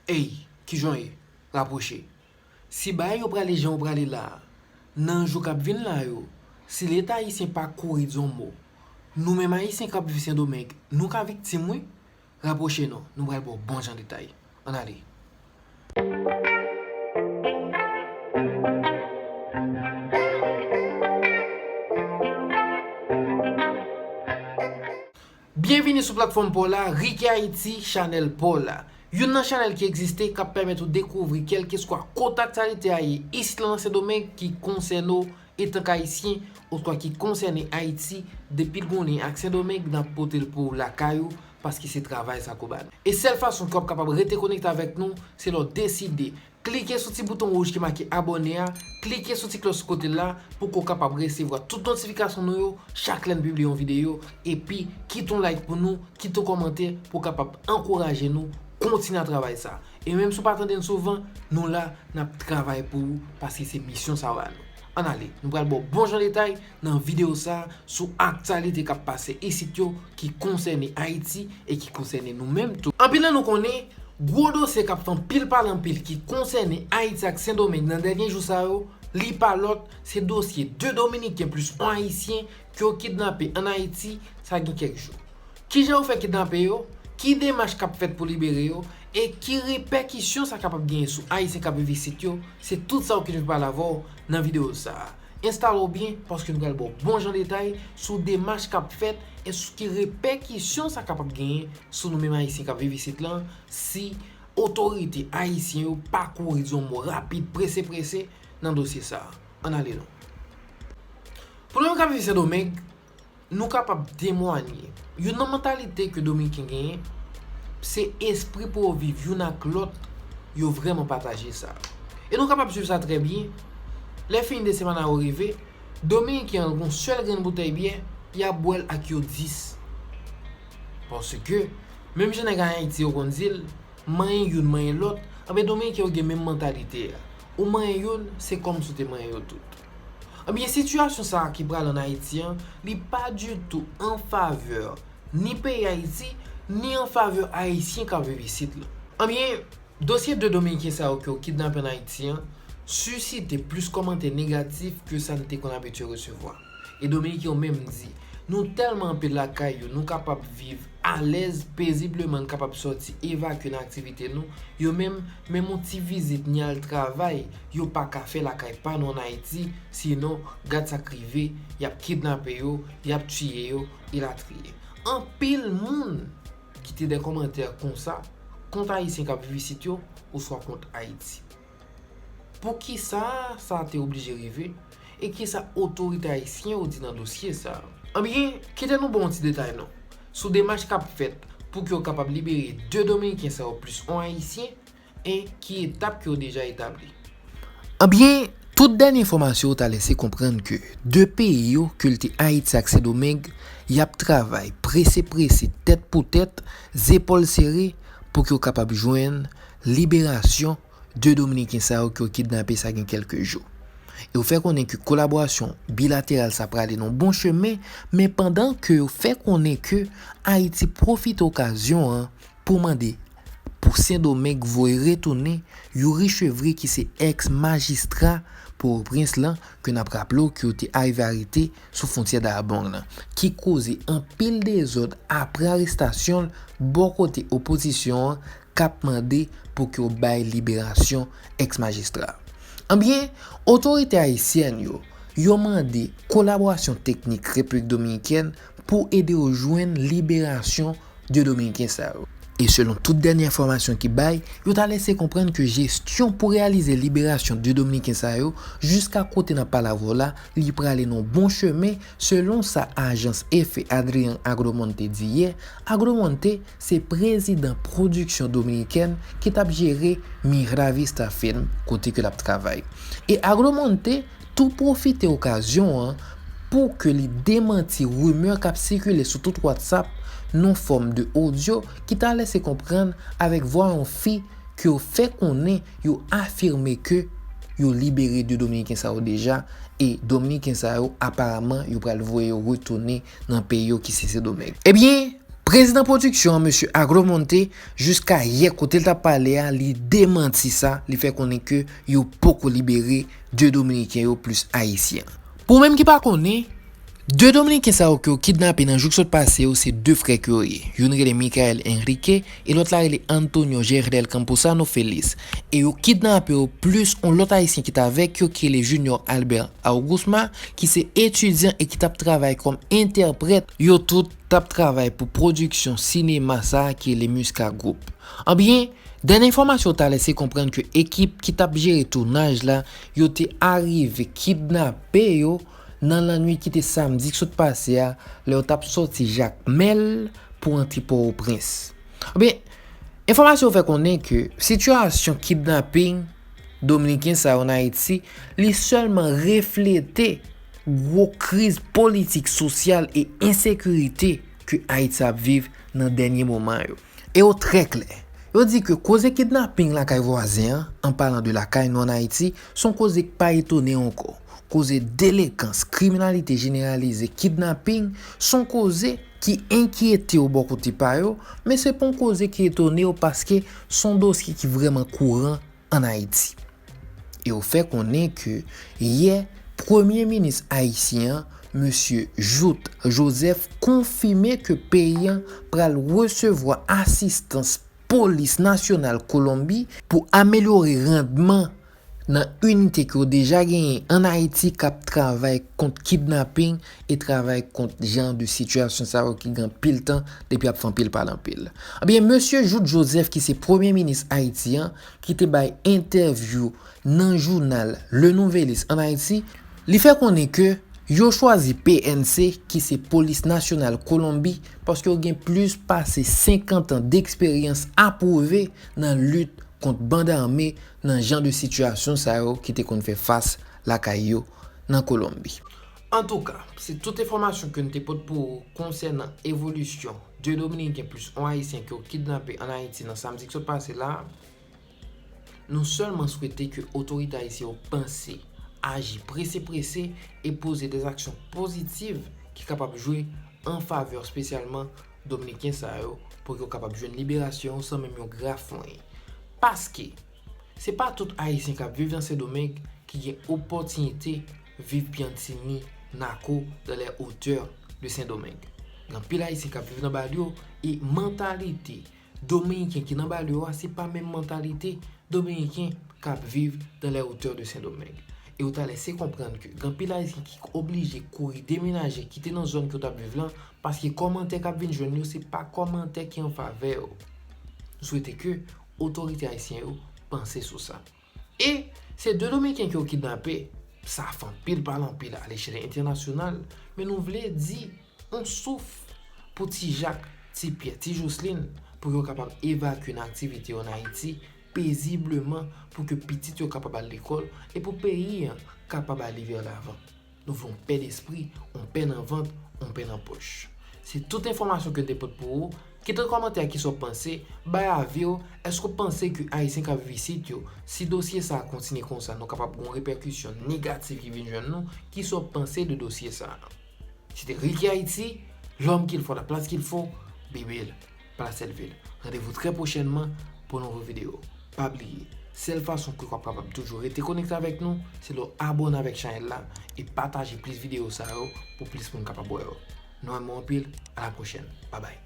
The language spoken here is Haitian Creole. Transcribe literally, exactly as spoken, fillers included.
Ey, kijan w ye? Rapwoche. Si bagay yo prale jan yo prale la a, nan jou k ap vin la yo, si Leta ayisyen pa kouri di yon mo, nou menm Ayisyen k ap viv Sendomeng, nou ka viktim wi. Rapwoche non, nou pral ba w bon jan detay. Ann ale. Byenvini sou platfòm pa w la, Ricky Haiti, chanèl pa w la. Youn nan chanèl ki egziste k ap pèmèt ou dekouvri kèlkeswa kote aktyalite a ye isit la nan Sendomeng ki konsène w etanke Ayisyen, oswa ki konsène Ayiti, depi l gen lyen ak Sendomeng, n ap pote l pou w lakay ou, paske se travay sa k ou ba nou. E sèl fason ke w ap kapab rete konekte avèk nou, se lè w deside klike sou ti bouton wouj ki make abòne a, klike sou ti klòch sou kote l la pou ke w kapab resevwa tout notifikasyon nou yo chak lè n pibliye yon videyo, epi kite yon like pou nou, kite yon kòmantè pou w kapab ankouraje nou kontinye a travay sa. E menm si w pa tande n souvan, nou la, n ap travay pou ou, paske se misyon sa yo ba nou. Ann ale, nou pral ba w bon jan detay nan videyo sa a sou aktyalite k ap pase isit yo ki konsène Ayiti e ki konsène nou menm tou. Anpil nan nou konnen, gwo dosye k ap fè anpil pale anpil ki konsène Ayiti ak Sendomeng nan dènye jou sa yo, li pa lòt, se dosye de Dominiken plis yon Ayisyen ke yo kidnape ann Ayiti, sa gen kèk jou. Kijan yo fè kidnape yo? Ki demach k ap fèt pou libere yo? E ki repèkisyon sa kapab genyen sou Ayisyen k ap viv isit yo? Se tout sa yo ki nou pale avè w nan videyo sa a. Enstale w byen, paske nou pral ba w bon jan detay sou demach k ap fèt e sou ki repèkisyon sa kapab genyen sou nou menm Ayisyen k ap viv isit lan si otorite ayisyen yo pa kouri di yon mo rapid, prese prese nan dosye sa a. Ann ale non. Pou nou menm k ap viv Sendomeng, nou kapab temwanye. Youn nan mantalite ke Dominiken genyen, se espri pou yo viv youn ak lòt, yo vrèman pataje sa. E nou kapab swiv sa trè byen. Lè fen de semana yo rive, Dominiken an gon sèl grenn boutèy byè, y ap bwè l ak yo dis. Paske, menm jan nèg Ayiti yo konn di l, manyen youn, manyen lòt, anben Dominiken yo gen menm mantalite a. Ou manyen youn, se kòmsi w te manyen yo tout. Anben, sitiyasyon sa a ki prale ann Ayiti an, li pa ditou an favè ni peyi Ayiti, ni an favè Ayisyen k ap viv isit lan. Anben, dosye de Dominiken sa yo ke yo kidnape ann Ayiti an, sisite plis kòmantè negatif ke sa n te konn abitye resevwa. E Dominiken yo menm di, nou tèlman anpil lakay yo, nou kapab viv alèz, pezibleman, n kapab sòti, evakye nan aktivite nou. Yo menm, menm yon ti vizit ni al travay, yo pa ka fè lakay pa nou ann Ayiti, sinon, gad sa k rive, y ap kidnape yo, y ap tiye yo, elatriye. Anpil moun kite de kòmantè konsa kont Ayisyen k ap viv isit yo, oswa kont Ayiti. Poukisa sa te oblije rive? E kisa otorite ayisyen yo di nan dosye sa a? Anbyen, kite nou ba w yon ti detay non, sou demach k ap fèt pou ke yo kapab libere de Dominiken sa yo plis yon Ayisyen, e ki etap ke yo deja etabli. Anbyen, tout dènye enfòmasyon yo ta lese konprann ke de peyi yo, ke l te Ayiti ak Sendomeng, y ap travay prese prese, tèt pou tèt, zepòl sere, pou ke yo kapab jwenn liberasyon de Dominiken sa yo ke yo kidnape sa gen kèlke jou. Yo fè konnen ke kolaborasyon bilateral sa prale nan bon chemen, men pandan ke yo fè konnen ke Ayiti pwofite okazyon an pou mande pou Sendomeng voye retounen Youri Chevry ki se èks majistra Pòtoprens lan, ke n ap raple w ke yo te arive arete sou fwontyè Dayabong lan, ki koze anpil dezòd apre arestasyon l bò kote opozisyon an k ap mande pou ke yo bay liberasyon èks majistra. Anbyen, otorite ayisyèn yo, yo mande kolaborasyon teknik Repiblik Dominikèn pou ede yo jwenn liberasyon de Dominiken sa yo. E selon tout dènye enfòmasyon ki bay, yo ta lese konprann ke jesyon pou reyalize liberasyon de Dominiken sa yo, jiska kote n ap pale avè w la, li prale nan bon chemen, selon sa ajans Efe Adrian Agromonte di yè. Agromonte se prezidan pwodiksyon dominikèn ki t ap jere Mira Vista Film, kote ke l ap travay. E Agromonte tou pwofite okazyon an pou ke li demanti rimè k ap sikile sou tout WhatsApp nan fòm de odyo ki ta lese konprann avèk vwa yon fi ke yo fè konnen yo afime ke yo libere de Dominiken sa yo deja, e Dominiken sa yo, aparaman, yo pral voye yo retounen nan peyi yo ki se Sendomeng. Ebyen, Prezidan pwodiksyon an, mesye Agromonte, jiska yè kote l t ap pale a, li demanti sa, li fè konnen ke yo poko libere de Dominiken yo plis Ayisyen. Pou ou menm ki pa konnen, de Dominiken sa yo ke yo kidnape nan jou k sot pase yo, se de frè ke yo ye. Youn rele Michael Enrique e lòt la rele Antonio Gerdel Camposano Félix. E yo kidnape yo plis yon lòt Ayisyen ki t avèk yo ki rele Junior Albert Augusma, ki se etidyan e ki t ap travay kòm entèprèt. Yo tout t ap travay pou pwodiksyon sinema sa a ki rele Musca Group. Anbyen, dènye enfòmasyon yo ta lese konprann ke ekip ki t ap jere tounaj la, yo te arive kidnape yo nan lannwit ki te samdi k sot pase a, lè yo t ap sòti Jakmèl pou antre Pòtoprens. Anbyen, enfòmasyon yo fè konnen ke sitiyasyon kidnaping Dominiken sa yo ann Ayiti, li sèlman reflete gwo kriz politik, sosyal e ensekirite ke Ayiti ap viv nan dènye moman yo. E yo trè klè. Yo di ke koze kidnaping lakay vwazen an, an palan de lakay nou ann Ayiti, se yon koze k pa etone ankò. Koze delekans, kriminalite jeneralize, kidnaping, se yon koze ki enkyete yo bò kote pa yo, men se pa yon koze ki etone yo paske se yon dosye ki vrèman kouran ann Ayiti. E yo fè konnen ke yè, premye minis ayisyen an, mesye Jouthe Joseph, konfime ke peyi an pral resevwa asistans Polis Nasyonal Kolonbi pou amelyore randman nan inite ke yo deja genyen ann Ayiti k ap travay kont kidnaping e travay kont jan de sitiyasyon sa yo ki gen anpil tan depi ap fè anpil pale anpil. Ebyen, mesye Jouthe Joseph, ki se premye minis Ayiti an, ki te bay entèvyou nan jounal Le Nouvelliste ann Ayiti, li fè konnen ke yo chwazi P N C, ki se Polis Nasyonal Kolonbi, paske yo gen plis pase senkant an deksperyans apwouve nan lit kont band ame nan jan de sitiyasyon sa yo ki te konn fè fas lakay yo nan Kolonbi. Antouka, se tout enfòmasyon ke n te pote pou ou konsènan evolisyon de Dominiken plis yon Ayisyen ke yo kidnape ann Ayiti nan samdi k sot pase la a. Nou sèlman swete ke otorite ayisyen yo panse, aji prese prese e poze de aksyon pozitiv ki kapab jwe an favè espesyalman Dominiken sa yo pou yo kapab jwenn liberasyon yo san menm yon graf anyen. Paske, se pa tout Ayisyen k ap viv nan Sendomeng ki gen opòtinite viv Pyantini, Nako, dans les hauteurs de Saint-Domingue. Gen anpil Ayisyen k ap viv nan Balyo e mantalite Dominiken ki nan Balyo a, se pa menm mantalite Dominiken k ap viv dans les hauteurs de Saint-Domingue. E yo ta lese konprann ke gen anpil Ayisyen ki oblije kouri demenaje, kite nan zòn ke yo t ap viv lan, paske kòmantè k ap vin jwenn yo, se pa kòmantè ki an favè yo. Nou swete ke otorite ayisyen yo panse sou sa. E se de Dominiken ke yo kidnape, sa fè anpil pale anpil alechèl entènasyonal, men nou vle di yon souf pou Ti Jak, Ti Pyè, Ti Joslin, pou yo kapab evakye nan aktivite yo ann Ayiti pezibleman pou ke pitit yo kapab al lekòl e pou peyi an kapab ale vè lavan. Nou vle yon pè despri, yon pè nan vant, yon pè nan pòch. Se tout enfòmasyon ke n te pote pou ou. Kite yon kòmantè, kisa w panse, bay avi w, èske w panse ke Ayisyen k ap viv isit yo, si dosye sa a kontinye konsa, nou kapab gen yon repèkisyon negatif ki vin jwenn nou, kisa w panse de dosye sa a? Se te Ricky Haïti, l'homme qu'il faut, la place qu'il faut, Bibil, Plasèl Vil. Randevou trè pwochènman pou nouvo videyo. Pa bliye, sèl fason ke w ap kapab toujou rete konekte avèk nou, se lè w abòne avèk chanèl la e pataje plis videyo sa yo pou plis moun kapab wè yo. Nou renmen w anpil, a la pwochèn. Babay.